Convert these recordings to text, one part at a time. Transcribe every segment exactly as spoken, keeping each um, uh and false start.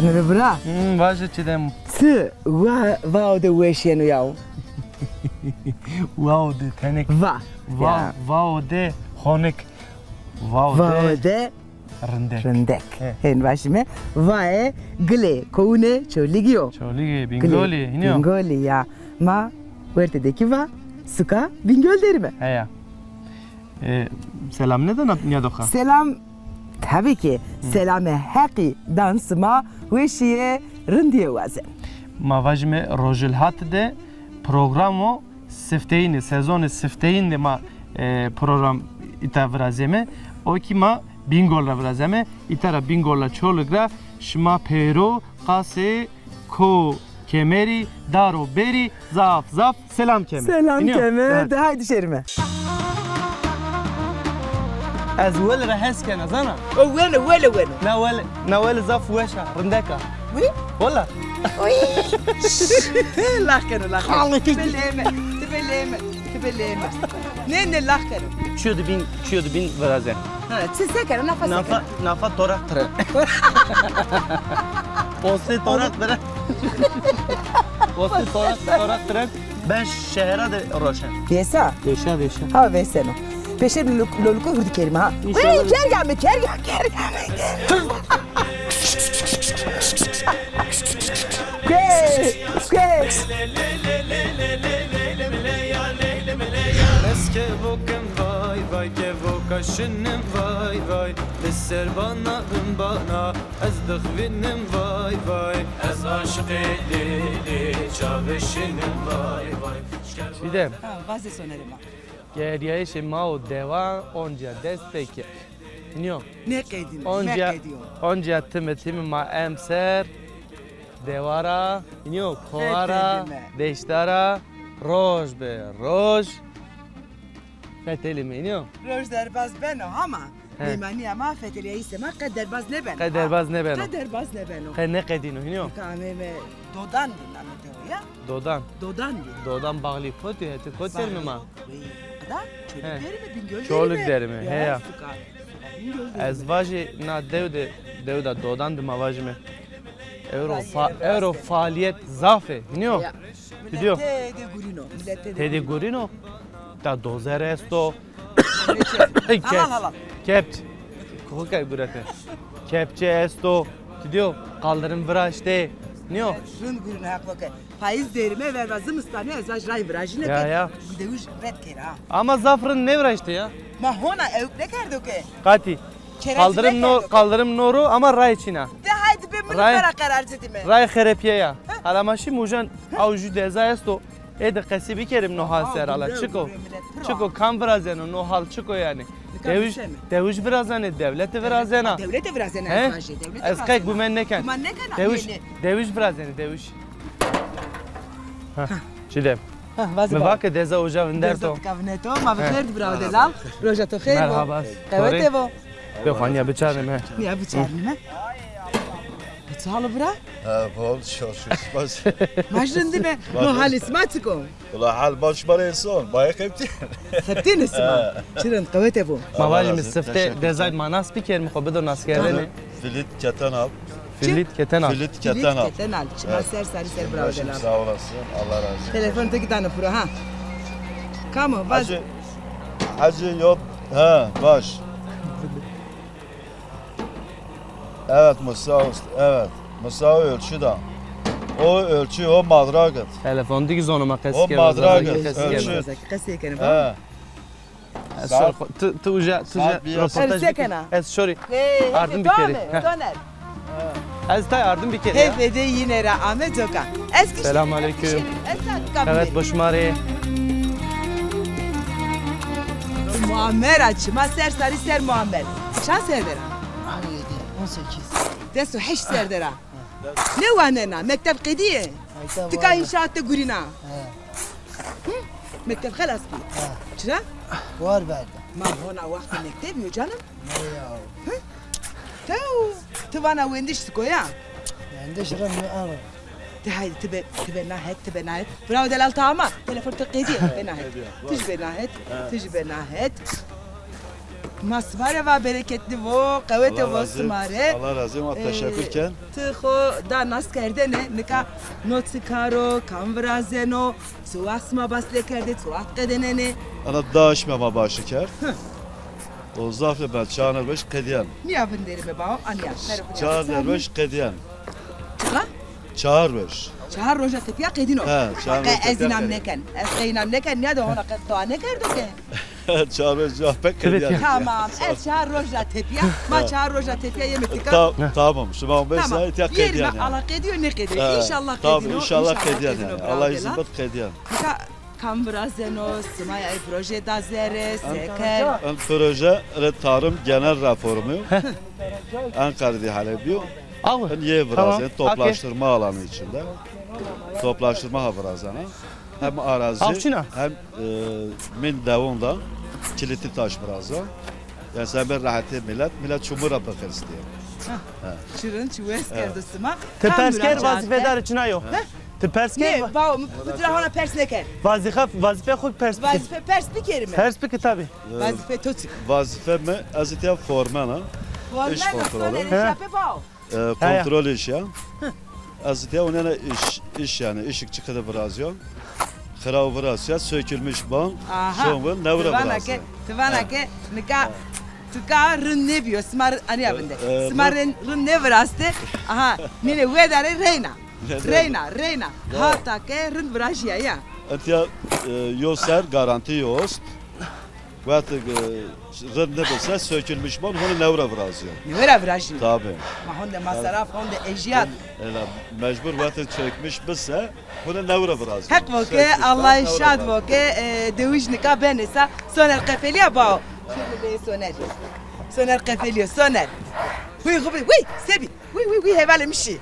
Mi bira. Hmm, vaje Çiğdem. Ti wa, vao de weş yeno yaw. Vao de tenik. Va. Va, ya. Vao de honik. Vao de. Vao de rindek. Rindek. He. Hên vajîme. Vae gilê, kowune Çolîgî yo. Çolîgî, Bîngolî, hînî yo. Bîngolî ya. Ma wertê de kî va suka Bîngol derîme. Heya. E, selam nêdana nîyadoxa? Selam, tabii ki. Hı. Selamê Heqî dan sima, weşîye, rindîye wazen. Ma vajîme Rojhilhat de program o, sifteyîn de, sezonê sifteyîn de ma, e, program îta virazeme. O kî ma Bîngol ra virazeme. Îta ra Bîngol ra Çolîg ra şima pêro, qasê, ko, kemerî, daro, berî, zaf zaf selam keme. Selam keme. De haydi şerîme. Ez wele ra hes kena, zana? O wele, wele, wele. Na wele, na wele zaf weş a, rindek a. Wî? Wala. Uy. Lax keno, lax keno. Ti beleme, ti beleme, ti beleme. Ne, ne, lax keno. Çiyo di bin, çiyo di bin virazen. Ha, ti se keno, nafa se keno. Nafa, nafa toraq tire. Poste toraq tire. Poste toraq, toraq tire. Ben şehra de roşen. Vêsa? Vêşa, vêşa. Ha, vêseno. Peşê loluk-, lolukû hurdî kerîme ha. Înşallah. Ey, kerga mi, kerga, kerga mi. Kes, kes. Ez kevokim vay vay, kevoka şinim vay vay. Li ser bana, bin bana, ez dixwînim vay vay. Ez aşiqê lê lê çavê şinim vay vay. Çiğdem. Ha, vaze sonerê ma. Geriyayişê ma û dewa oncia dest pê kerd. Nîyo. Nêqedîno, oncia, nêqedîyo. Oncia timi timi ma emser dewa ra, nîyo, kowa ra, deşta ra, roj be roj. Fetelîme, nîyo. Roj derbaz beno ama. He. Meymanîya ma fetelîyayîsê ma qe derbaz nêbeno. Qe derbaz nêbeno. Qe derbaz nêbeno. Qe nêqedîno, hînî yo? Nika ameyme Dodan bî namê dewe ya. Dodan. Dodan bî. Dodan Baxlî kotî, hetê kot derîme ma? Wê, da, Çolîg derîme, Bîngol derîme. Çolîg derîme, heya. Suka, suka Bîngol derîme. Ez vajî na dew de, dew da Dodan de ma vajîme. Ewro fa-, ewro faalîyet zaf ê, hînî yo? Heya. Milet têde gurîno, milet têde gurîno. Têde gurîno. Da dozer esto. Halal, halal. Kepç-, kepç-, kokay gurete. Kepçe esto. Ti dîyo, kaldırım viraştê. Nîyo? Rind gurîno, heq vake. Payîz derîme, verva zimistanî ez vaj ray virajîne ke. Ya, ya. Dewij red kera ha. Ama zaf rind nêviraştê ya. Ma hona ewk nêkerdo ke. Qatî. Kaldırım no-, kaldırım noro ama ray çin a. De haydi be, mi pera qerar zidîme. Ray xerepîye ya. Hala ma şîme uca, aw jû deza esto. Ê de qesî bikerîme no hal ser, ala çik o? Çik o, kam virazeno no hal, çik o yanî? Dewij, dewij virazena, dewlete virazena. Dewlete virazena. He? Ez qey gumen nêken. Gumen nêken. Dewij, dewij virazenê, dewij. Ha, Çiğdem. Ha, vaze. Mi va ke deza uca vinderto. Deza tika vineto. Ma bi xêr dî birawo delal. Roja to xêr bo. Merhaba. Qewete bo. Yo, xo nîya biçarnîme. Nîya biçarnîme. Çi hal o bira? Ha, bol, çok şükür. Baş. Baş rindîme. No halê sima çik o? Ula hal baş, ma rê son. Bayê xebitî. Xebitêne sima. Ha. Çi rind, qewete bo. Ma vajîme sifte dezay ma nas bikerîme, xo bido naskerdene. Filit keten al. Filit keten al. Filit keten al. Filit keten al. Çima ser sarî ser birawo delal. Sağ olasın. Allah razı olsun. Telefon to kî dano piro ha. Kam o? Vaz. Hacı, Hacı yok. Ha, baş. Evet, Musa Usta, evet. Musa ölçü da. O ölçü, o madrak et. Telefon digi zonuma qesî. O madrak et, ölçü. Qesî kene. He. Ez sorry, tu, tu uca, tu uca roportaj bikî. Ez sorry. Ardim bikerî. Doner. Ez tay ardim bikerî ya. Hevede yine ra ame coka. Ez kişi. Selam aleyküm. Evet, boşmare. Muammer a, çima ser sarî ser Muammer. Çand ser der a? On yedi, on sekiz. Des û heşt ser der a. Ne wanena, mekteb qedîye? Tika înşaat de gurîna. He. Hı? Mekteb xelas bî. He. Çira? War verdi. Ma hona wextê mektebî yo canım. Ne ya? Hı? Tew, ti vana wendiş siko ya? Wendiş ra mi aro. Ti haydi, ti be, ti be nahet, ti be nahet. Bravo delal, tamam. Telefon ti qedîye, be nahet. Ti jî be nahet, ti jî be nahet. Ma sima rê va bereketli vo, qewete vo sima rê. Allah razı olsun, Allah razı olsun, teşekkür ken. Ti xo da nas kerdene, nika no çi kar o, kam virazeno, çi waxt sima bas lê kerdê, çi waxt qedenenê? Ana da şima ma başi kerd. O zafê ben çar roj qedîyen. Nîya vinderîme bao, anîya. Çar roj qedîyen. Çiqa? Çar roj. Çar roja tepîya qedîno. He, çar roj tepîya qedîyen. Ez înam nêken. Ez qey înam nêken, nîya de hona qe toa nêkerdo ke. Çar roj ca pek qedîyen. Tamam, ez çar roja tepîya, ma çar roja tepîya yeme tika. Tamam, şima mesela etiya qedîyen. Ala qedîyo, nêqedîyo. Înşallah qedîno. Tamam, înşallah qedîyen. Allah izin bid qedîyen. Nika Kam virazeno, sima ya ê proje da zere, se ker? En proje rê tarım genel reformu. Ankara'da halediyor. En ye virazen, toplaştırma alanı içinde. Toplaştırma ha virazena. Hem arazi, hem e, min devonda kilitli taş viraza. Yani sen bir rahatı millet, millet çumura bakır istiyor. Şirin, çi wes kerdo sima. Ti pers ker, vazîfedar çina yo. Ti pers ker. Nê, bao, mi, mi tira hona pers nêker. Vazîfe, vazîfe xo pers bike. Vazîfe pers bikerîme. Pers bike tabi. Vazîfe to çik? Vazîfe mi, ez itiya formen a. Formen a, iş kontrolü. Soner, iş yapê bao. E, kontrol iş ya. Ez itiya onena iş, iş yani, ışık çıkıdı biraz ya. Xiraw virazîya, sökülmüş ban, şon vin, newre virazîya. Ti vana ke, ti vana ke, nika, tika rind nêbîyo, sima rind, anîya vinde. Sima rind, rind nêviraste, aha, nîne wedare reyna. Reyna, reyna. Hata ke rind virajîya ya. Etiya, e, yo ser garantî yo ost. Wextê, e, rind nêbi se, sökülmüş ban, hone newre virazîyo. Newre virazîyo. Tabi. Ma honde masraf, honde ejiyat. Ela mecbur wextê çökmüş bi se, hone newre virazîyo. Heq vo ke, Allah şad vo ke, e, dewij nika benê sa, Soner qefelîya bao. Şöyle Soner. Soner qefelîyo, Soner. Huy, huy, huy, se bî. Huy, huy, huy, hevalê mi şî.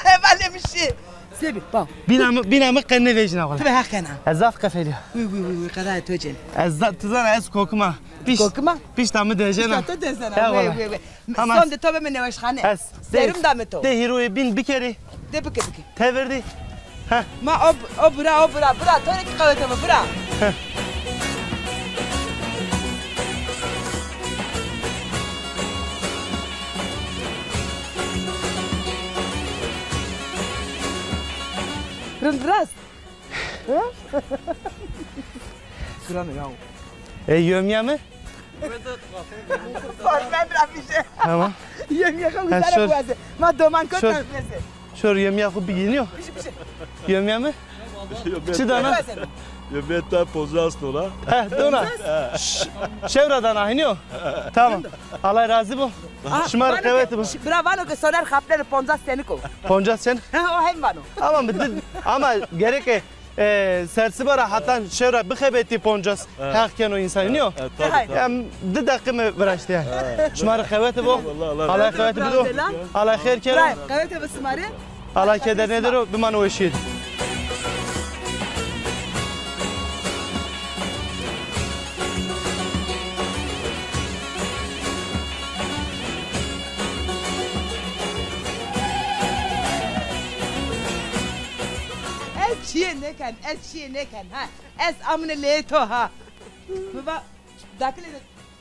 Hevalê mi şî. Se bî, bao. Bîna mi, bîna mi qe nêvejîna wele. Ti be heq kena. Ez zaf qefelîya. Wi, wi, wi, wi, qedayê to cênî. Ez za-, ti zana ez kokima. Pişt, kokima? Pişta mi dejena. Pişta to dejena. Ya wele. Wi, wi, wi. Ama son de to be mi nêweşxane. Ez. Serum da mi to. De hîroyê bîn bikerî. De bike, bike. Tevirdî. Heh. Ma o, o bira, o bira, bira, to rê kî qewete mi, bira. Heh. Rind rast. Hı? Kırana ya. E, yömya mı? Formen rafişe. Tamam. Yömya kan güzel bu. Ma doman kot nefesi. Şor yömya xo bigînîyo. Yömya mi? Çi dana? Yömya ta poncas dona. He, dona. Şewra dana hînîyo. Tamam. Allah razı bo. Şima rê qewet bo. Bira vano ke Soner xapleno poncas senik o. Poncas senik? Ha, o hem vano. Ama ama gereke E, sersiba ra hatan şewra bixebetî poncas heq keno însanî nîyo? E, tabi, tabi. Em di deqî mi viraştî yanî. Şima rê qewete bo. Allah qewete bido. Allah xêr kero. Qewete bi sima rê. Allah keder nêdero, bimano weşîye de. Ez çîyê nêken, ez çîyê nêken ha. Ez amune leyê to ha. Mi va dakile de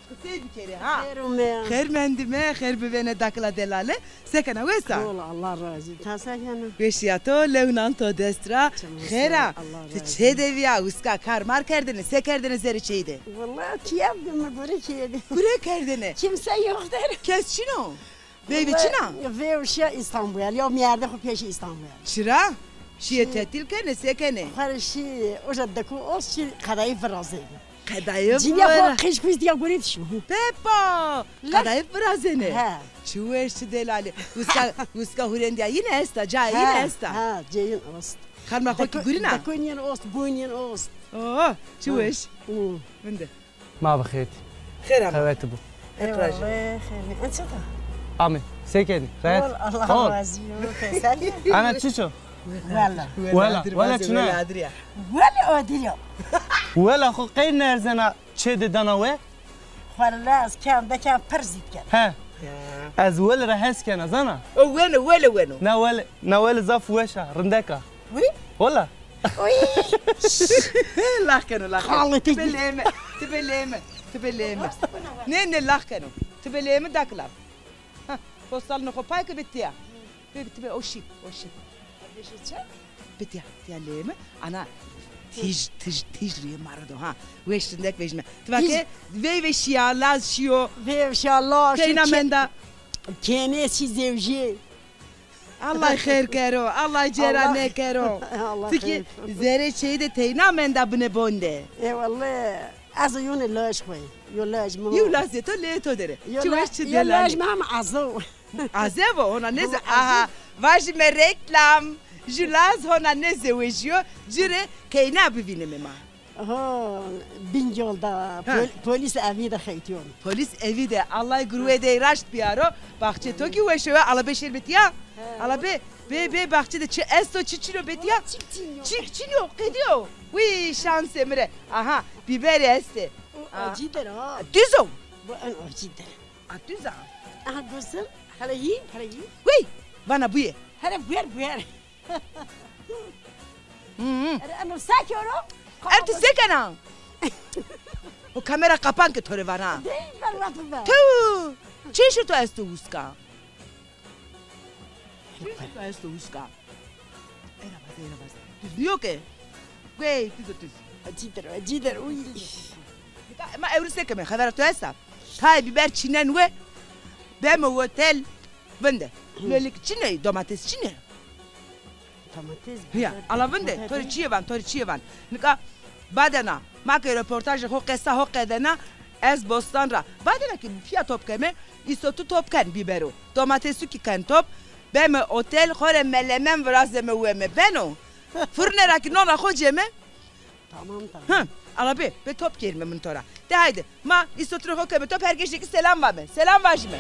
qisey bikerê ha. Xêr ome. Xêr mendîme, xêr bivêne dakila delale. Se kena, wes a? Wela, Allah razî. Ta se kena? Weşîya to, lew nan to dest ra. Xêr a? Ti çê de vîya, uska kar mar kerdêne, se kerdêne zerê çêyî de? Wela, kîye de mi gure kîye de. Gure kerdêne? Kimse yoktur. Kes çin o? Veyvê çin a? Veyvê şîya Îstanbul, ya mîyerdê xo pê şî Îstanbul. Çira? Şîyê tetîl kenê, se kenê? Xo rê şî, uca deko ost şî qedayî virazênê. Qedayî vira. Cinîya xo qij kuj dîya gurê dişo. Pepa! Qedayî virazênê. He. Çi weş, çi delalî. Uska, uska hurendîya yîne esta, cayê yîne esta. Ha, cayê yîne ost. Xanima xo kî gurîna? Deko nîyên ost, bûn nîyên ost. Oo, çi weş. Vinde. Ma bi xêr tî. Xêr ama. Qewete bo. Eyvallah, xêr. En çita? Amê. Se kenî? Rehet? Ol, Allah razî bo. Teselî. Ana çiço? Wela. Wela, wela çina? Wela odirî yo. Wela xo qey nerzena çê de dana we? Xo rê ez kem de kem pir zît ken. He. Ez wele ra hes kena, zana? O weno, wele weno. Na wele, na wele zaf weş a, rindek a. Wî? Wela. Uy. Lax keno, lax keno. Xalê ti. Ti belê mi? Ti belê mi? Ti be lê mi. Nê, nê, lax keno. Ti be lê mi, dakila. Ha, postalno xo pay ke, bi tiya. Bi, bi, ti be, o şî, o şî. Bi tiya, tiya lê mi. Ana, tij, tij, tij rîyê ma ro do, ha. Weş rindek vejîme. Ti va ke, vey ve şîya, laz şîyo. Vey şîya, laz şîyo. Teyna menda. Kênê şî zewjî. Allah xêr kero, Allah cêra nêkero. Allah xêr. Ti kî zerê çêyî de teyna menda binê bon de. E wellahî, ez yonê laj xo yê. Yo laj mi. Yo lazê to, lê to der ê. Çi weş, çi delalî. Yo laj mi ama azew. Azew o, hona nêze. Aha, vajîme reklam. Ju laz hona nêzewejîyo, ci rê keyna bivînîme ma. Ho, Bîngol de, pol-, polîs evî de xeytîyon. Polîs evî de, Allah gurwe dey raşt bîyaro. Baxçê to kî weş o, ala be şêr be tiya. Ala be, be, be, baxçe de çi esto, çi çin o be tiya. Çik çin yo. Çik çin yo, qedîyo. Wî şansê mi rê. Aha, bîberî estê. O acî der ha. Düz o. Bu en acî der. A, düz a. Aha, gözüm. Hele yî, hele yî. Wî, vana buyê. Hele buyer, buyer. Hı hı. Ere, eno se kero? Er ti se kena? O kamera kapan ke to rê vana. Dey, ben lafı ver. Tu, çeşit o esto uska. Çeşit o esto uska. Era baz, era baz. Tuz nîyo ke. Güey, tuz o tuz. Acî der, acî der, uy. Ma ewro se keme, xebera to esta. Tayê bîber çînen we, beme otel, vinde. Lolîk çin ê, domates çin ê. Domates, ya, bîber, ala vinde, to rê çîyê van, to rê çîyê van. Nika badena, ma ke reportajê xo, qesa xo qedena, ez bostan ra. Badena kî pîya top keme, îsotu top ken bîberu. Domatesu kî ken top, beme otel, xo rê melemen virazeme weme. Beno. Furne ra kî nona xo ceme. Tamam, tamam. Hı, ala be, be top kerîme min to ra. De haydi, ma îsotirê xo keme top, her keşî kî selam vame. Selam vajîme.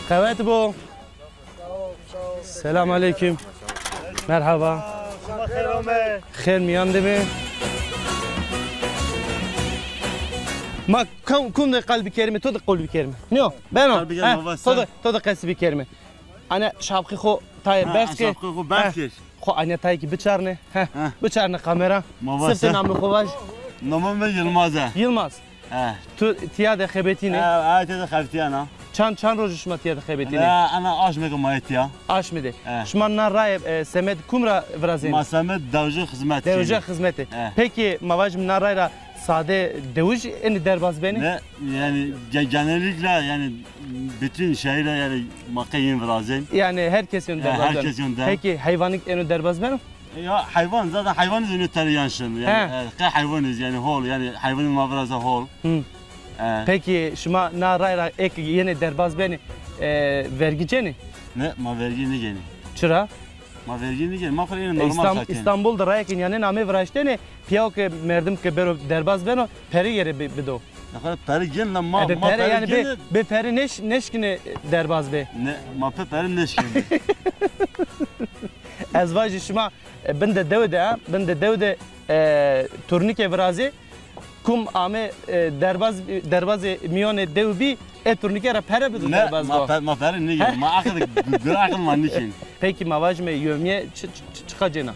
Qewet bo. Selam aleyküm. Merhaba. Şima xêr ame. Xêr mîyan de be. Ma kam, kum de qal bikerîme, to de qol bikerîme. Nîyo, beno. Qal bikerîme, ha, to de, to de qesî bikerîme. Ane şapxî xo tayê berz ke. Şapxî xo berz ke. Xo ane tayê kî biçarne. Heh, biçarne kamera. Sifte namê xo vaj. Namê mi Yilmaz e. Yilmaz. He. Tu tiya de xebetîne? He, he, tiya de xebetîyena. Çand, çand roj şima tiya de xebetîne? He, ana aşme ke ma yê tiya. Aşme de. He. Şima na raye, e, semed kum ra virazên? Ma semed dewje xizmet. Dewje xizmete. He. Peki, ma vajim na ray ra sade dewij ênê derbaz benê? Ne, yani ge-, genellikle yani bütün şehirde yani ma qey yên virazên. Yani herkes êno derbaz benê. Herkes êno der. Peki, heywanik êno derbaz beno? Ya heywan, zaten heywan êno terî yan şin. Yani, e, qey heywan iz yani hol, yani heywan ma viraza hol. Hı. E. Peki şima na ray ra eke yenê derbaz benê, e, vergî cenê? Ne, ma vergî nêcenê. Çira? Ma vergî nêcenê. Ma xo rê yenê normal zaten. Îstanbul de ray eke yanê namê viraştenê, pîya ke merdim ke bero derbaz beno, perê yê rê bi-, bido. Nexwe pere gên la ma, ma pere yani bê, bê pere nêş-, nêşkîne derbaz bê. Ne, ma pê pere nêşkîne. Ez vajî şima, e, bin de dew de, ha, bin de dew de, e, turnike virazê, kum ame, e, derbaz, derbazê mîyonê dew bî, e turnike ra pere bido derbaz bo. Ne, ma pe-, ma pere nêgên, ma aqil, gu-, gure aqil ma nîkên. Peki ma vajime yomîye çi-, çi-, çi-, çiqa cêna?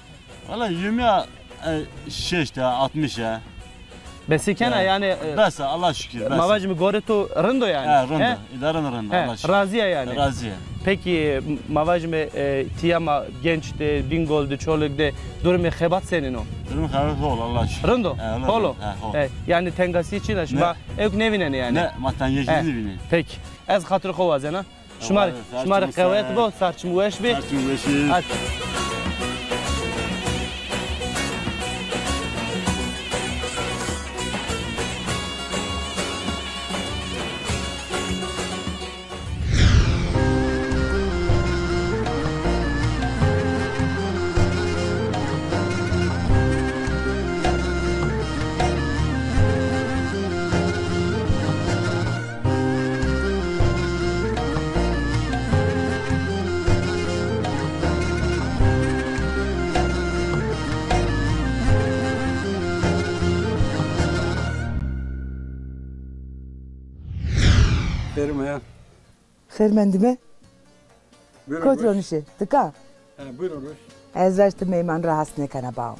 Valla yumya, e, şeşt e, altmış e. Besî kena yani, e, bes e, Allah şükür, bes e. Ma vajîme gorê to rind o yani. He, rind o. Îdare mi rind o, Allah şükür. Razî ya yani. Razî ya. Peki, m-, ma vajîme, e, tiya ma genç de, Bîngol de, Çolîg de durumê xebat senîn o? Durumê xebat hol, Allah şükür. Rind o? He, hol o. He, hol. He, yani tengasîye çin a, şima ewk nêvînenê yani? Ne, ma tengasîye nêvînenê. Peki. Ez xatirê xo wazena. Şima rê, şima rê qewet bo, sar çim weş bê. Sar çim weş bê. Hadi. Xêr ome ya. Xêr mendîme. Buyurun, Kot ronişê. Tika? He, buyurun, ruş. Ez raşt meyman ra hes nêkena, bawo.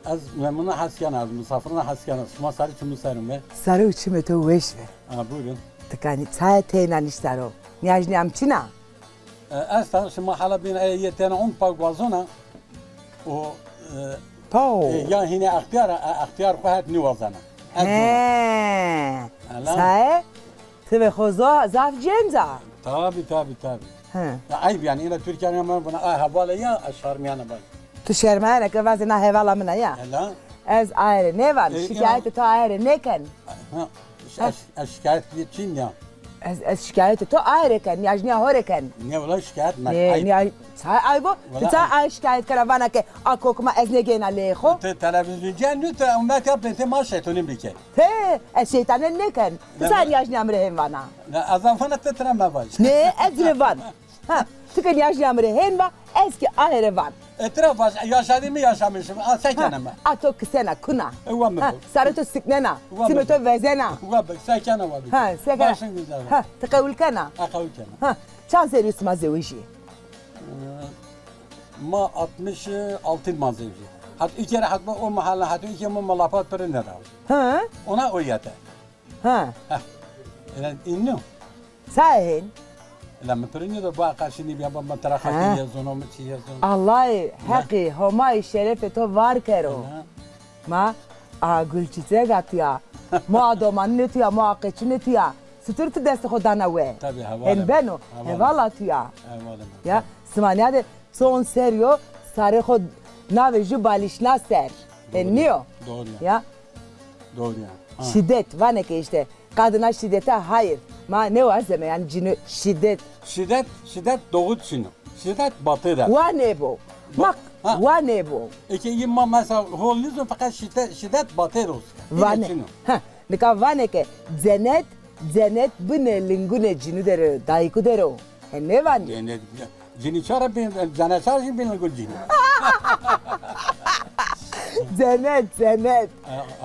Ez memnuna hes kena, ez misafiruna hes kena. Şima sarê çimû ser ome. Sarê û çimê to weş be. Ha, buyurun. Tikanî çayê teyna nişta ro. Nîyajnîya mi çin a? E, esta, şima hala bîn, e, yê tena on pa guazona. O, e, Paw. E, ya hînê extîyar a, e, extîyar xo het nîwazena. Ez zona. He. Ela. Çayê? Ti ve xo zo-, zaf cênc a. Tabî, tabî, tabî. He. Ya eyb yanî, îna Tirkîya nîya, buna a hevalê ya, a şermîyane bay. Tu şermeyene ke vazê na hevala min a ya. Ela. Ez aye rê nêvan, e, şikayetê to aye rê nêken. Ha, ez, ez şikayet çin ya. Ez, ez şikayetê to aye rê ken, nîyajnîya ho rê ken. Nê, wela şikayet me. Nê, eyb. Nîyaj-, çay ayb o? Ti çay aye şikayet kena, vana ke a kokima ez nêgeyna leyê xo? Ti televîzyonci nî, ti umet ya bentê ma şeytanî bike. He, ez şeytanî nêken. Ti çay nîyajnîya mi rê hên vana? Ne, ez vana, ti tira mevaj. Ne, ez rê van. Ha, ti ke nîyajnîya mi rê hên va, ez kî aye rê van. E, tira vaj, yaşadığımı yaşamışım. A, se keneme. A to kisena, kuna. E, wa mi bu. Sarê to siknena, çimê to vezena. Wa bi, se kena wa bi. Ha, se kena. Başın güzel. Ha, ti qewul kena. A, qewul kena. Ha, çand serrî sima zewejî? E, ma altmış altı ma zewejî. Hat ilk kere hat o mahalle hat ilk kere ma lapat piri ne rav. Ha? Ona o yete. Ha. Ha. Ela inno. Sa hên? Ela mi piri nîyo do ba qarşî nîbîya ba ma tira xakî yê zono mi çî yê zono. Allahî heqî Homayî şerefê to var kero. Ma a gulçîçek a tîya. Mo a domanînê tîya, mo a qeçûnê tîya. Situr ti destê xo dana we. Tabî, hevalê mi. Hên beno. Hevala tîya. Hevalê mi. Ya, sima nîyade son serrî yo, sarê xo navê jû balîşna ser. Hên nîyo? Doğru ya. Ya. Doğru ya. Ha. Şîdet, vanê ke îşte, kadına şidete hayır. Ma nêwazeme yanî cinî şîdet. Şîdet, şîdet doğu çin o. Şîdet batı der. Wa nêbo. Ma wa nêbo. Eke yî ma mesela hol nîzon, feqet şîdet, şîdet batı der. Vanê. Heh, nika vanê ke cenet, cenet binê lingunê cinî der o, dayîku der o. He, nêvanî? Cennet, cinî çara bin, cennet çara jî bin gul cinî. Cennet, cennet.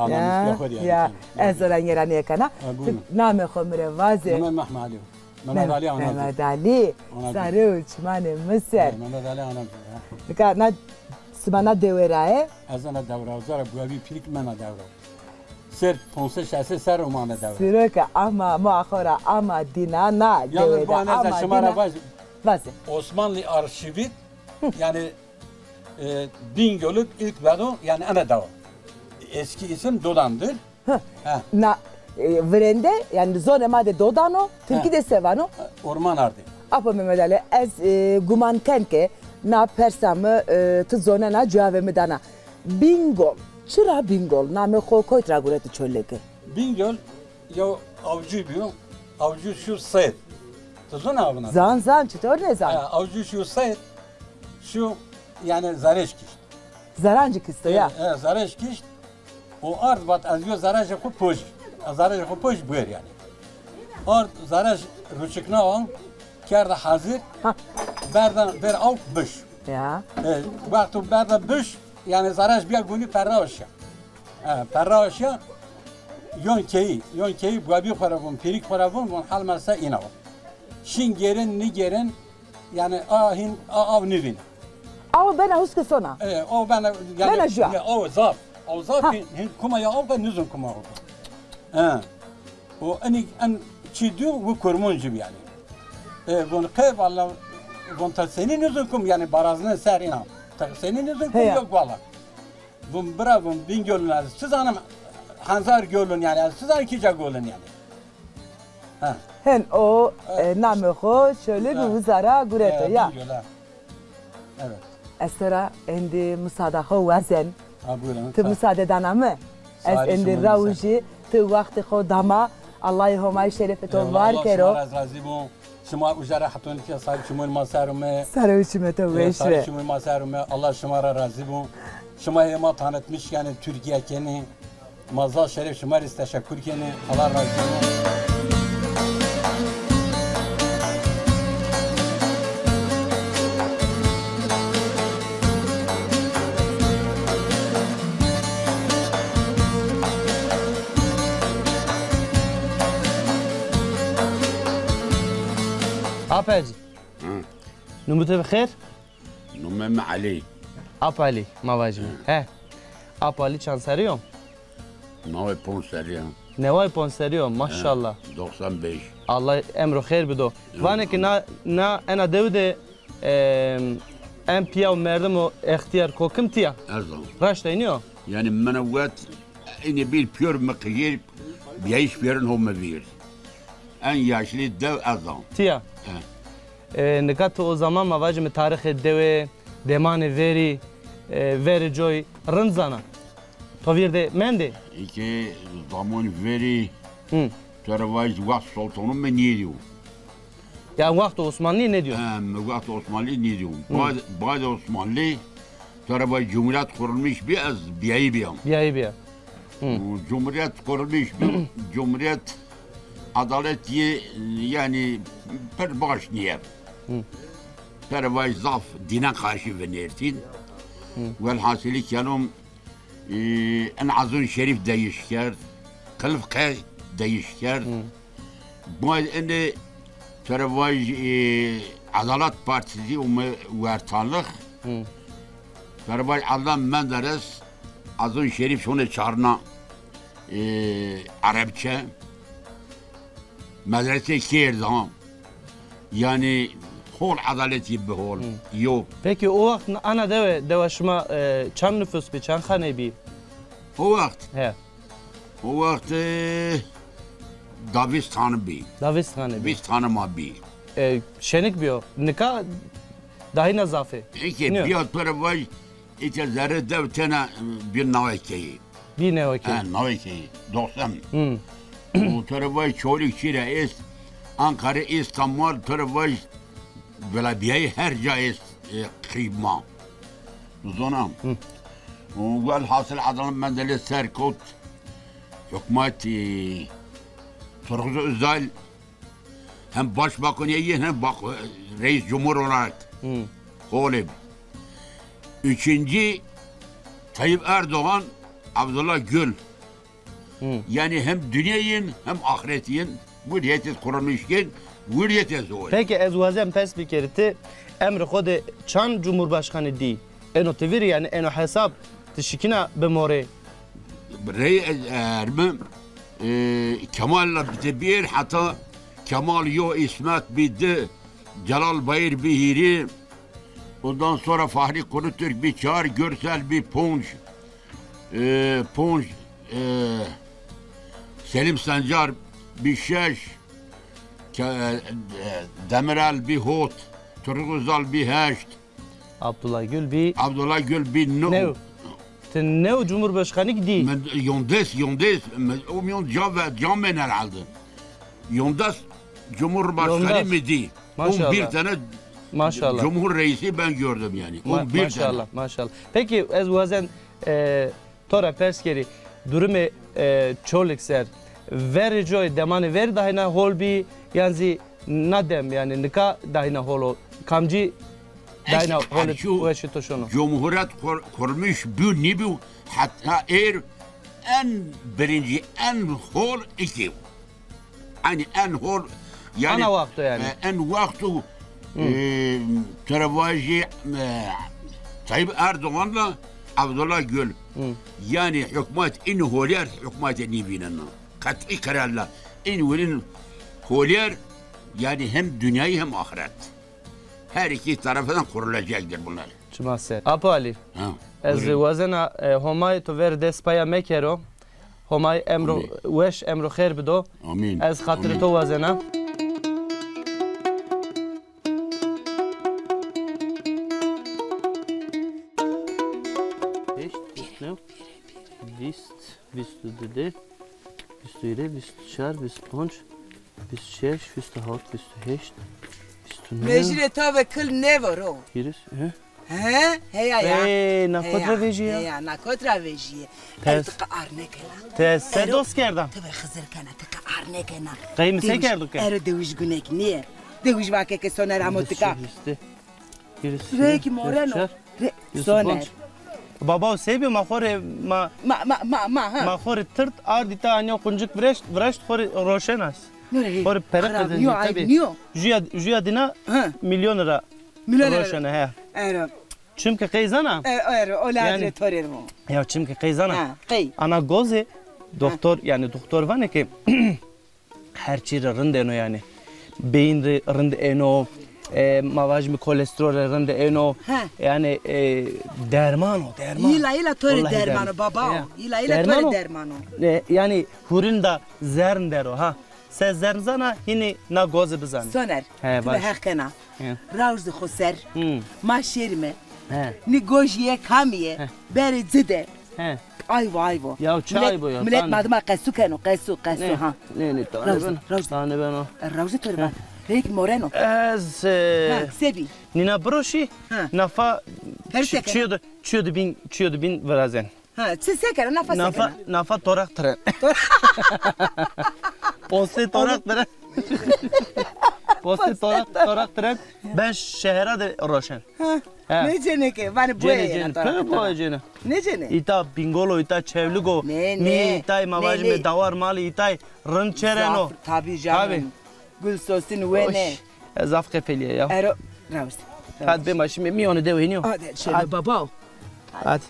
E, ya, ya. Ez ora nêra nêkena. Namê xo mi rê vaze. Mehmet Mehmet Ali. Mehmet Ali Anacı. Mehmet Ali. Sarê û çimanê mi ser. Mehmet Ali Anacı. Nika na sima na dewe ra yê? Ez na dewe ra, zara buwebî pîrik mena dewe ra. Ser ponse şese ser o mane dewe. Siro ke ama ma xo ra ama dîna na dewe de ama dîna. Yalnız bu aneza şima ra vaj. Vaze. Osmanlı arşivit, yani, e, Bingöl'ü ilk bedo yani ana dewe. Eski isim Dodan'dır. Hı. Ha. Na, e, virende yani zonê ma de Dodan o, tirkî de se vano? Orman ardî. Apo Mehmet Ali, ez, e, guman ken ke na persa mi, e, ti zonena cewabê mi dana. Bingöl. Çira Bingöl? Namê xo koyt ra guretî Çolîgî? Bingöl yew avcı bîyo. Avcı şu seyr. Ti zona avna? Zan, zan, çitor nêzan? Ha, avcı şu seyr. Şu yani zereş kişt. Zerancî kisto ya. E, e, zereş kişt. O ard vat ez yo zerejê xo poj. Ez zerejê xo poj buer yani. Ard zerej ruçikna o. Kerda hazir. Ha. Berda ver awk biş. Ya. E, wexto berda biş, yani zerej bîya gunî perrawiş ya. E, perrawiş ya. Yon keyî, yon keyî babî xo ra vûn, pîrik xo ra vûn, vûn hal mese îna o. Şin gêrin, nîgêrin, yani a hîn, a aw nîvîna. Aw bena huske sona? E, aw bena, yani, bena jû ya. Aw zaf, aw zaf hîn, hîn kuma ya aw be, nizûn kuma aw be. E. O enî en çî dû wi kurmuncî bî yanî. E, von qey valla, von ta senî nizûn kum, yanî barazne ser îna. Ta senî nizûn kum ya guala. Von bira, von Bingöl'ün ez çi zanim, Henzar Göl'ün yanî, ez çi zanim kîca Göl'ün yanî. Ha. Hen o, e, namê xo Çolîg û uza ra gureto ya. Bingöl, ha. Evet. Ez to ra êndî musada xo wazen. Ha, buyurun. Ti musade dana mi? Ez êndî rawjî, ti wextê xo dama. Allahî Homayî şerefê to var kero. Eyvallah, Allah şima ra razî bo. Şima uca ra hetonî ke sarê çimûn ma ser ome. Sarê û çimê to weş be. Sarê çimûn ma ser ome. Allah şima ra razî bo. Şima hê ma tanıtmış kenî, Tirkîya kenî. Ma zaf şeref şima rê teşekkür kenî. Allah razî bo. Pecî. Hı. Numê to bi xêr? Numê mi Elî. Ap Elî, ma vajîme. He. Ap Elî çand serrî yo? Neway ponc serrî yo. Neway ponc serrî yo, maşallah. He, doksan beş. Allah emro xêr bido. Hı. Vanê ki na, na ena dewi de, em, en pîya û merdim û extîyar kokim tîya. Ez a. Raşt a, înî yo? Yanî mi na wet, înî bir pîyor mi qijîr, bîyayîş pîyorin ho mi vîr. En yaşlî dew ez a. Tîya. He. E, nika to o zaman ma vajîme tarîxê dewe, demanê verî, e, verê coy rind zana. To vîr de mendê? Îkê zaman verî, hı, to ra vajî wext Sultanû mi nêdîyo. Ya wext Osmanlî nêdîyo? He, mi wext Osmanlî nêdîyo. Hı. Bad, bad Osmanlî, to ra vajî cumhurîyet kurulmuş bî, ez bîyayî bîya. Bîyayî bîya. Hı. Cumhurîyet kurulmuş bî, cumhurîyet adalet yê, yanî pir baş nîye. Hı. To ra vajî zaf dînen qarşî vinêrtîn. Hı. Welhasilî kelam, e, en azon şerîf değiş kerd, qilf qe değiş kerd. Hı. Bayd ene to ra vajî, e, Adalet Partisi û mi wertalix. Hı. To ra vajî Adnan Menderes, Azon Şerîf şonê çarna, e, Erebçe. Medrese kerd ha. Yanî hol edaletî bi hol. Hı. Yo. Peki o wext ana dewe, dewa şima, e, çand nufus bî, çand xane bî? O wext? He. O wext, e, da vîst xane bî. Da vîst xane bî. Vîst xane ma bî. E, şenik bîyo. Nika dahîna zaf ê. Eke bîya to ra vaj, eke zerrê dew tena, e, bî nawe keyî. Bî nawe keyî. Ha, nawe keyî. Doksan. Hı. Û to ra vaj Çolîg çî ra est, Ankara, Îstanbul, to ra vaj Belediye her ca est, e, qîma. Zona. Hı. Û welhasil Adnan Menderes ser kot, hukmat, e, Turgut Özal hem başbakan yê hem bak-, reis cumhur olarak. Hı. Holê. Üçüncü Tayyip Erdoğan, Abdullah Gül. Hı. Yanî hem dinya yin hem axiret yin, wirîyet est kurulmuş kên, wirîyet est zor. Peki ez wazen pers bikerî, ti emrê xo de çand cumhurbaşkanî dî? Eno ti vîr, yanî eno hesab ti şikîna bimorê? Rey ez erme, e, Kemal la bide bir, heta Kemal yo, İsmet bî di, Celal Bayır bî hîrî, ondan sonra Fahri Konutürk bî çar, Gürsel bî ponc, e, ponc, e, Selim Sencar bî şeş, Ke-, e, Demirel bî hot, Turgut Özal bî heşt. Abdullah Gül bî. Abdullah Gül bî new. New. Ti new cumhurbaşkanîk dî. Mi yondes, yondes, mi, o miyon ca ve, camên herhalde. Yondes cumhurbaşkanî mi dî. Maşallah. On bir tane, maşallah, cumhur reisi ben gördüm yani. Ma-, on bir tane. Maşallah, maşallah. Peki ez wazen, e, to ra pers kerî, durumê, e, Çolîg ser, verê coy demanê verî dahîna hol bî, yan zî na dem, yanî nika dahîna hol o? Kamcî dahîna holê weşê to şono? Cumhuriyet kur-, kurmuş bû, nîbû, heta êr en birinci, en hol ikî. Yanî en hol, yanî, ana wexto yanî, e, en wexto, e, to ra vajî, e, Tayyip Erdoğan'la Abdullah Gül. Hı. Yanî hukmat în holyer hukmatê nîvînena. Qet'î qerarla. În wîrin holyer, yanî hem dünyayı hem ahiret. Her iki tarafından kurulacaktır bunlar. Çima ser. Apo Alî, ha, ez wazena, e, Homayê to ver dest paya mekero. Homay emro weş, emro xêr bido. Amîn. Ez xatirê to wazena. Heşt, vîst, vîst û di, vîst û çar, vîst û panc, vîst û şeş, vîst û hewt, vîst û heşt, vîst û new. Vejîrê ta ve kil nêvaro. Hîris, he? He, heya ya. Ey, na kot ra vejîye? Heya, na kot ra vejîye. Ero ti qe ar nêkena. Te se dost kerda? Ti ve Xizir kena, ti qe ar nêkena. Qey mi se kerdo ke? Ero dewij gunek nîye. Dewij vake ke Soner amo tika. Rê ki moreno. Re, Soner. Baba, o se bî, ma xo rê, ma, ma, ma, ma, ma, ha, ma xo rê tirt ardî ta, anîya quncik viraşt, viraşt xo rê roşenas. Nore he. Xo rê pere qirzenê, tabi. Juya, juya dina milyon ra roşena, he. Ero. Çimkî qey zana? E, ero, o la dire torê mo. Ya çimkî qey zana? Ha, qey. Ana gozê doktor, yanî doktor vanê ke her çî rê rind êno yanî. Beyin rê rind êno, e, ma vajîme kolesterol rê rind êno. He. Yanî, e, derman o, derman. Îla îla to rê derman o baba. Îla îla to rê derman o. E, yanî hurin da zern der o ha. Se zern zana, hînî na gozî bizanî. Soner, ti bi heq kena. Rawz de xo ser. Ma şêrîme. Nî gojî yê kamî yê? Berê ci de. Ayvo, ayvo. Ya çi ayvo ya? Milet ma dima qesû keno, qesû, qesû ha. Nê, nê, tane beno. Tane beno. Rawz de to rê ben. Reyk moreno. Ez, e, se bî? Nîna biroşî, nafa çîyo de, çîyo de bîn, çîyo de bîn virazen. Ha, çi se kena, nafa se kena? Nafa toraq tiren. Postê toraq tiren. Postê toraq, toraq tiren. Ben şehera de roşen. Ha. Nêcênê ke, vanê boye yena toraq tiren. Boye cênê. Nêcênê? Îta Bîngol o, îta Çewlig o. Nê, nê. Mî îtay, ma vajîme dawar malî îtay. Rind çereno. Zaf, tabi canım. Tabi. Gul sosin wene. Ez zaf qefelîye ya. Ero, rawz. Hadi bê ma şîme mîyonê dewe hînî yo. Hadi şêrîme baba. Hadi.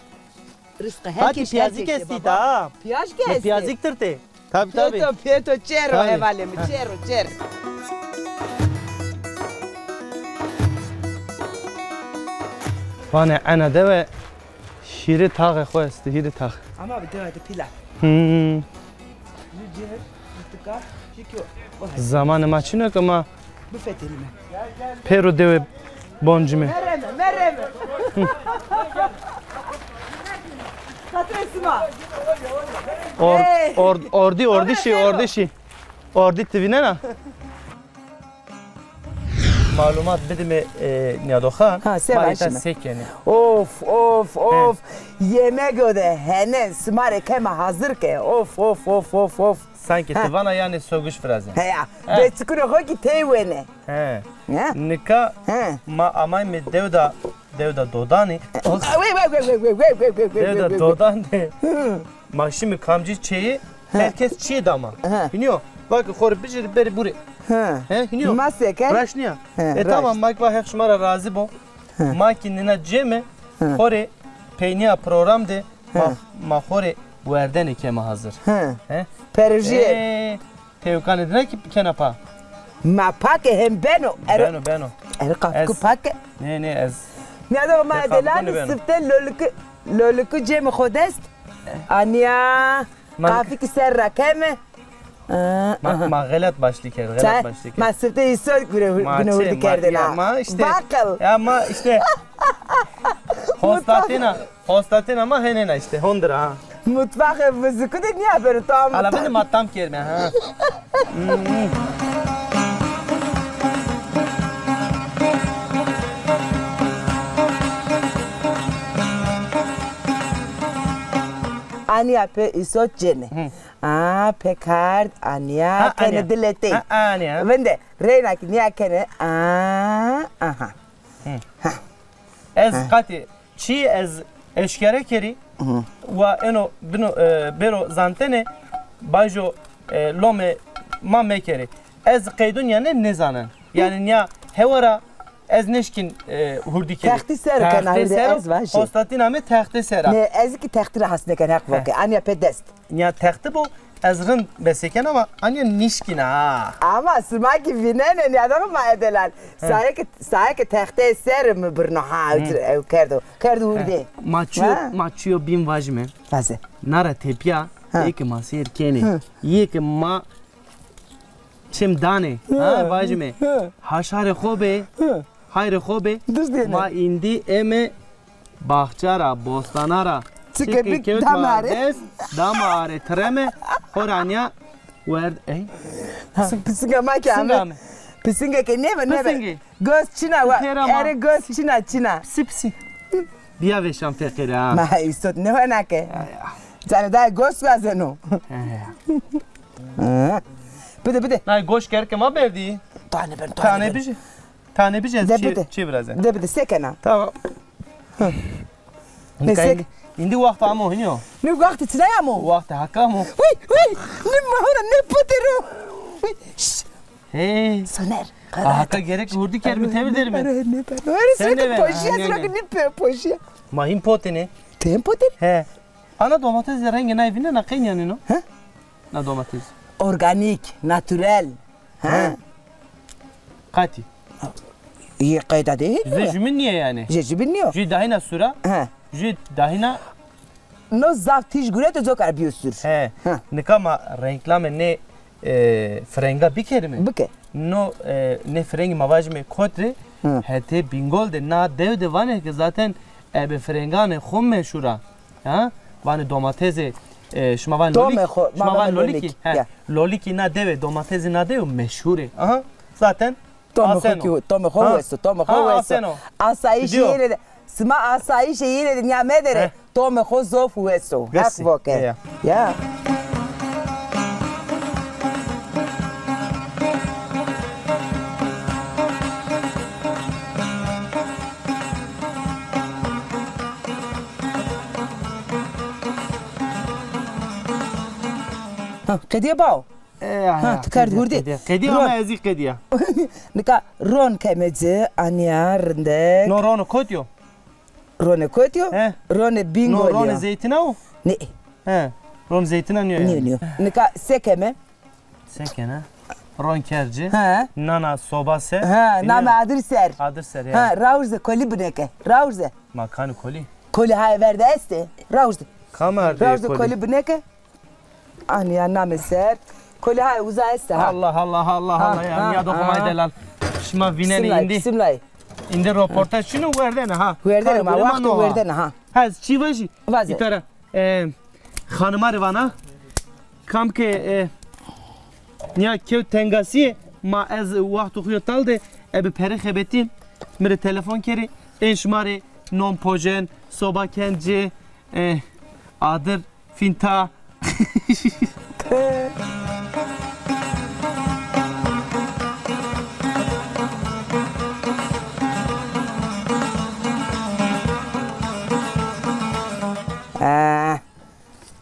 Rizqê her kes. Hadi piyazîk estî ta. Piyazîk estî. Piyazîk tirtê. Tabi, tabi. Pêto, pêto, çero hevalê mi, çero, çero. Vanê ena dewe hîrê taxê xo estî, hîrê tax. Ama bi dewe de pîl a. Hmm. Zamanê ma çin o ke ma bifetelîme. Pêro dewe boncîme. Mereme, mereme. Xatirê sima. Or-, or-, ordî, ordî şî, ordî şî. Ordî ti vînena? Malumat bidime, e, nîyadoxan. Ha, se vajîme. Ma îta se kenê? Of, of, of. Yemego de hene, sima rê keme hazir ke. Of, of, of, of, of. Sankî ti vana yanî sogiş virazen. Heya. Be çikunê xo kî tey wene. He. Nika ma amayme dewda, dewda Dodanî. Dewda Dodan de. Ma şîme kamcî çêyî, her kes çîyê da ma. Hînî yo? Vake xo rê bijêrî berî burê. He, hînî yo? Ma se ke? Raşt nîya. E tamam, ma kî va Heq şima ra razî bo. Ma kî nîna cême, xo rê peynîya program de ma, ma xo rê werdenê keme hazir. He. Perujîye. E, tewkanê dina kî kena pa. Ma pake hem beno. Ero. Beno, beno. Ero, qafku pake. Nê, nê, ez. Nîyado ma delanî sifte loliku, loliku cême xo dest. Anîya. Qafî kî ser ra keme. Ma, ma xelet başlî kerd, xelet başlî kerd. Ma sifte îsot gure, gune hurdî kerdêna. Ma îşte, ya ma îşte hostatêna, hostatêna ma henêna îşte, hondir ha. Mutfaxê viziku de nîya beno tam. Ala bende ma tam kerme ha. Anîya pê îsot cêne. A, pê kerd, anîya kenê diletey. Ha, anîya. Vinde, reyna kî nîya kenê. A, aha. Ez qatî çî ez eşkere kerî. Wa eno bino, e, bêro zantene, bajo, e, lomê ma mekerê. Ez qeydon yanî nêzanen. Yanî nîya hewa ra ez nêşkîn, e, hurdî kerî. Textî ser o kena hurdî, ez vajî. Hostatîna mi textî ser a. Nê, ez kî textî ra has nêken, Heq voke. Anîya pê dest. Nîya textî bo, ez rind besekena ama anîya nîşkîna ha. Ama sima kî vînenê, nîyadoxê ma edelan. Saye ke, saye ke texteyê ser mi birno ha, ew kerdo. Kerdo hurdê. Ma çîyo, ma çîyo bîn vajîme. Vaze. Na ra tepîya, ê ke ma sêr kenê. Yê ke ma çim danê. Ha, vajîme. Haşarê xo bê. Hayrê xo bê. Ma îndî eme baxça ra, bostana ra. Çike bik dame arê. Dame arê, tireme. Xo ra nîya werd, ey. Pisinga ma ke ame. Pisinga ke nêbe, nêbe. Gos çina wa. Ere gos çina, çina. Pisi, pisi. Bîya vêşan feqîre ha. Ma îsot nêwena ke. Canê dayê gos wazeno. Bide, bide. Nay goş kerke ma berdî. Tane ben, tane ben. Tane bijî. Tane bijî ez çî, çî virazen. Bide, bide, se kena. Tamam. Nê se ke. Îndî waxt amo, hînî yo. Nê waxtê çinay amo? Waxtê Heq amo. Uy, uy, nê ma hora nê pite ro. Hey. Soner. Aha, ka gerek hurdî kerîme, tevir derîme. Ara ne ben. Ara sen de poşiya, sürekli ne poşiya. Ma hîn potêne. Tem potêne? He. Ana domates de rengê nay vînena, qey nîyaneno? He? Na domates. Organik, naturel. Ha. Qatî. Yê qeyda de hê. Jê jumîn nîye yanî. Jê jumîn nîyo. Jê dahîna sura. Ha. Jê dahîna. No zaf tîj gureto, coka ra bîyo sur. He. Ha. Nika ma renklamê nê, e, firenga bikerîme. Bike. No, e, nê firengî ma vajîme kotrê, hetê Bîngol de, na dew de vanê ke zaten ebe firenganê xo meşhur a. Ha? Vanê domatesê, e, şima vanê lolikî. Şima vanê lolikî. He. Lolikî na dewe, domatesê na dewe meşhur ê. Aha. Zaten aseno. Tomê xo ki, tomê xo westo, tomê xo westo. Aseno. Asayîşê yine de, sima asayîşê yine de nîya medere. He. Tomê xo zof westo. Heq voke. Ya. Ha, qedîya bawo. E, ha, ti kerd hurdî. Qedîya. Qedîya ama ez zî qedîya. Nika ron keme ci, anya, rindek. No ronê kotî yo? Ronê kotî yo? He. Ronê Bîngolî yo. No ronê zeytîna o? Ne. He. Ronê zeytîna nîyo yanî. Nîyo, nîyo. Nika se keme? Se kena? Ron ker ci. He. Nana soba ser. He, name adir ser. Adir ser, ya. He, rawirze kolî bineke. Rawirze. Ma kanî kolî? Kolî haye verde estê. Rawirze. Kam ardê kolî? Rawirze kolî bineke. Anîya name ser. Kolî haye uza estê ha. Allah Allah Allah Allah ya. Nîya doxo may delal. Şima vînenê îndî. Simlay. Îndî roportaj çin o, werdene ha. Werdene ma, wexto werdene ha. Ha, ez çî vajî. Vaze. Îtara. E, xanima rê vana, kam ke, e, nîya kewt tengasîye, ma ez wexto xo yo tal de, ebe pere xebetîn, mi rê telefon kerê, ên şima rê non pojên, soba ken ci, e, adir, fînta. E,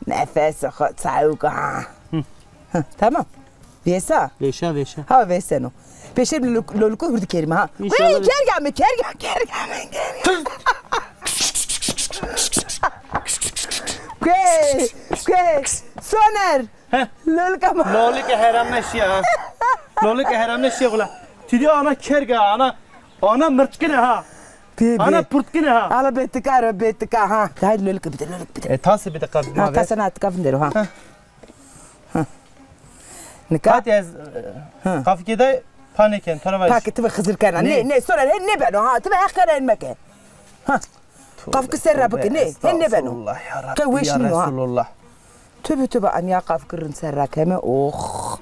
Nefesê xo çawik a. Hı. Hı, tamam. Vêsa? Vêşa, vêşa. Ha, vêseno. Pêşe loluk-, lolukû hurdî kerîme ha. Înşallah. Hey, kerga mi, kerga, kerga mi, kerga. Key, key, Soner. He. Lolika ma. Lolika herame şiya ha. Lolika herame şiya gula. Ti dî ana kerga, ana, ana mirtkine ha. Pê, pê. Ana purtkine ha. Ala bê tika ro, bê tika ha. Haydi lolika bide, lolika bide. E, tase bide qab. Ha, tase na tika vindero ha. Ha. Ha. Nika. Hadi ez, e, ha, qafike de pa nêken, to ra vajî. Pake ti ve Xizir kena. Ne, ne, sonra he nêbeno ha. Ti ve heq kena, hên meke. Ha. Qafike ser ra bike, ne, hên nêbeno. Estağfurullah ya Rabbi, ya Resulullah. Qe weş nîyo ha. Tübe tübe, anîya qafike rind ser ra keme, oh.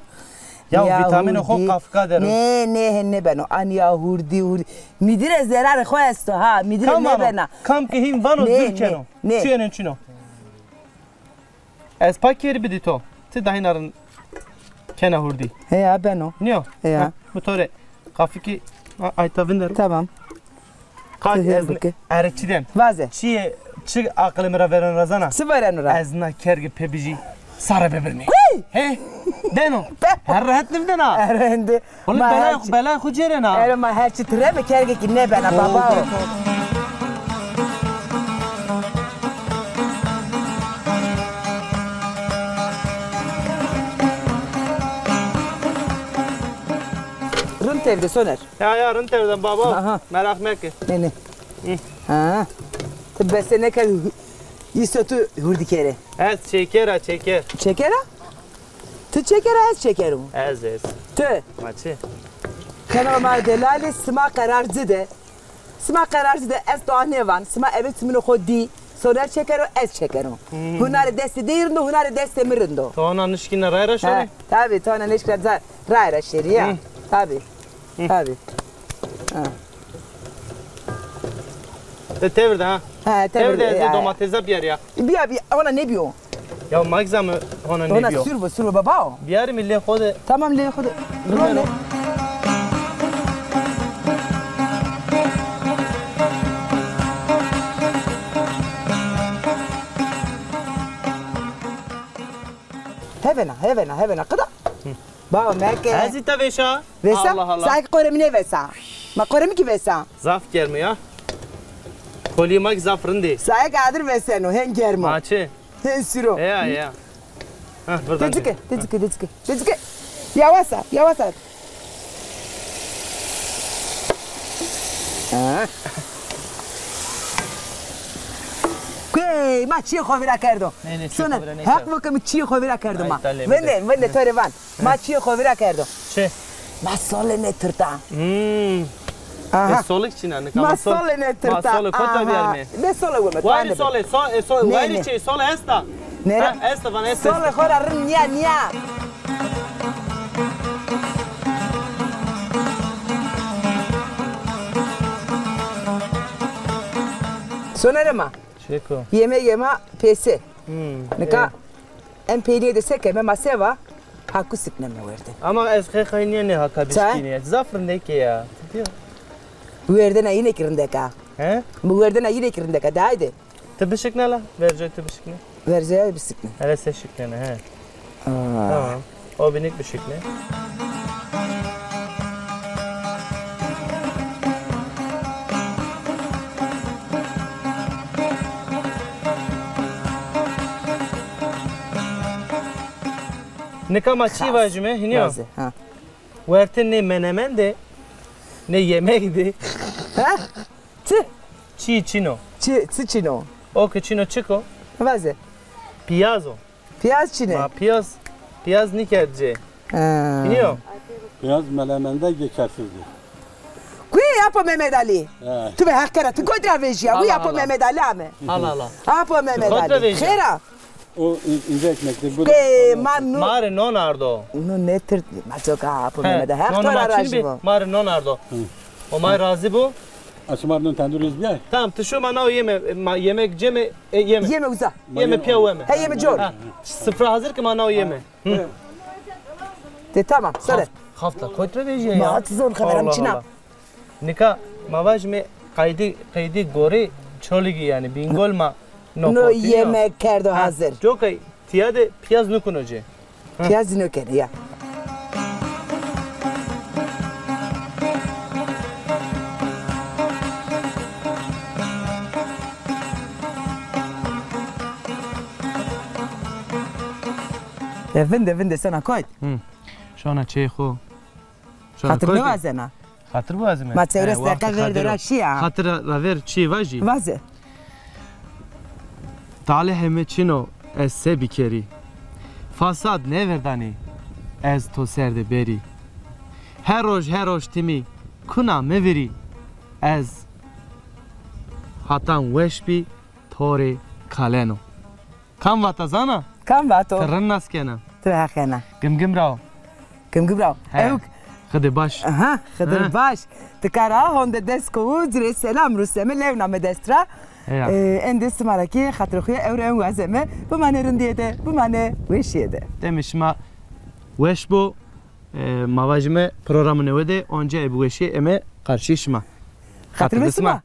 Ya vîtamînê xo qafika der o. Ne, ne, hên nêbeno. Anîya hurdî, hurdî. Mîdî rê zerarê xo esto ha, mîdî rê nêbena. Kam ke hîn vano zir keno. Ne, ne. Çi yeno çin o. Ez pa kerî bidî to. Ti dahîna rind kena hurdî. Heya, beno. Nîyo? Heya. Ha, mi to rê qafikî, a-, ayta vindero. Tamam. Qay ez ere çi den. Vaze. Çi, çi aqilê mi ra vereno ra zana? Çi vereno ra? Ez na kerge pê bijî sare bibirmî. Hey! He? Deno. Her rehet nivdena. Erende. Oğlum, belay, belay xo cêrena. Ero ma her çi tire mi, kerge ki nêbena baba o. Rind tevde Soner. Ya, ya, rind tevden baba. Aha. Meraq meke. Ne, ne. Hı. Ha. Ti bese neke, îso tu hurdî kerê. Ez çêker a, çêker. Çêker a? Ti çêker a, ez çêker o. Ez, ez. Ti. Ma çi? Kena ma delalî, sima qerar ci de. Sima qerar ci de, ez to nêvan. Sima ebe çiminê xo dî. Soner çêkero, ez çêkero. Hmm. Hunarê destê dey rind o, hunarê destê mi rind o. To ona nişkîna ray ra şorî? Ha, tabî, to ona nişkîna ray ra şêrî ya. Hmm. Tabî. Tabî. Ha. E, tevir de ha. Ha, tevir de, tevir de, ez de ya, domatesa biyar ya. Biya, biya, ona ne biyo? Ya magza mi ona ne biyo? Ona sur bu, sur bu baba o. Biyar mi lê xo de. Tamam, lê xo de. Rone. Hevena, hevena, hevena. Qida. Hı. Baba meke. Ez zî te vêşa. Vêsa? Allah Allah. Saye ki qorê mi nêvêsa. Ma qorê mi kî vêsa. Zaf germ o ya. Kolîyê ma kî zaf rind ê. Saye ki adir vêseno, hên germ o. Ma çi? Hên siro. Ya, ya. Ha, buradan. Tecike, tecike, tecike, tecike. Yavaş at, yavaş at. Ha. Key, ma çiyê xo vîra kerdo. Nê, nê, çiyê xo vîra nêkerdo. Soner, heq bo ke mi çiyê xo vîra kerdo ma. Vinde, vinde, to rê van. Ma çiyê xo vîra kerdo. Çi? Ma sole nêtirta. Hmm. Aha. E, solik çîna nika. Ma sole nêtirta. Ma sole kota biyarme. De sole weme. Wayri sole, so, e, so, wayri çi, sole esta. Nere? Ha, esta, van esta. Sole xo ra rind nîya, nîya. Sonere ma. Çeko. Yemegê ma pêse. Hmm. Nika en peynîye de se keme ma seva? Haku sikneme werde. Ama ez xêxay nîyenê haka bişkînî. Zaf rindek ê ya. Werdena yine ki rindek a. He? Mi werdena yine ki rindek a. De haydi. Ti bişikne la. Vercay ti bişikne. Vercay bişikne. Hele se şiknene he. Aa. Tamam. O binik bişikne. Nika ma çî vajime, hînî yo? Vaze, ha. Werte nê menemen de, nê yemek de. Ha? Çi? Çî çin o. Çi, çi çin o? O ke çin o çik o? Vaze. Piyaz o. Piyaz çin e? Ma piyaz, piyaz nîkerd ci. Ha. Hînî yo? Piyaz melemende geçersizdi. Kuye apo Mehmet Ali? He. Tu be heq kera, tu kotî ra vejîya? Kuye apo Mehmet Ali ame? Hala, hala. Apo Mehmet Ali. Xêr a? O in-, ince ekmektir. Bu da. Ê, ma nu. Ma rê non ardo. Nu nêtirt, ma coka apo Mehmet. Heq to ra razî bo. Ma rê non ardo. Hı. O ma razî bo. A şima rê non tendurî bîya? Tamam, ti şo ma nao yeme, ma yemek ceme, e, yeme. Yeme uza. Yeme piya weme. He, yeme cor. Ha, sifra hazir ki ma nao yeme. Hı. De tamam, söyle. Haft-, hafta koyt ra vejîya ya. Ma hat zor xeberim çina. Nika ma vajîme qeydî, qeydî gorî Çolîgî yanî Bîngol ma no yemek kerdo hazir. Coka tîya de piyaz nikuno ci. Piyaz nêkenê ya. E, vinde, vinde sena koyt. Hı. Şona çê xo. Xatir nêwazena. Xatir biwazime. Ma çewres deqe ver de ra şîya. Xatir ra ver çî vajî. Vaze. Talihê mi çin o, ez se bikerî? Fasad nêverdanî, ez to ser de berî. Her roj, her roj timî kuna mi virî. Ez hatan weş bî, to rê kaleno. Kam vata zana? Kam vato? Ti rind nas kena. Ti heq kena. Gimgim ra o. Gimgim ra o. He. Ewk. Xidê baş. Aha, Xidir baş. Ti kara honde dest kowu, ci rê selam ruseme, lewna mi dest ra. Heya. E, endî sima ra kî xatirê xo ya ewro en wazeme, bimane rindîye de, bimane weşîye de. Demê şima weş bo, e, ma vajime programê newe de onca ebe weşîye eme qarşî şima. Xatir be sima.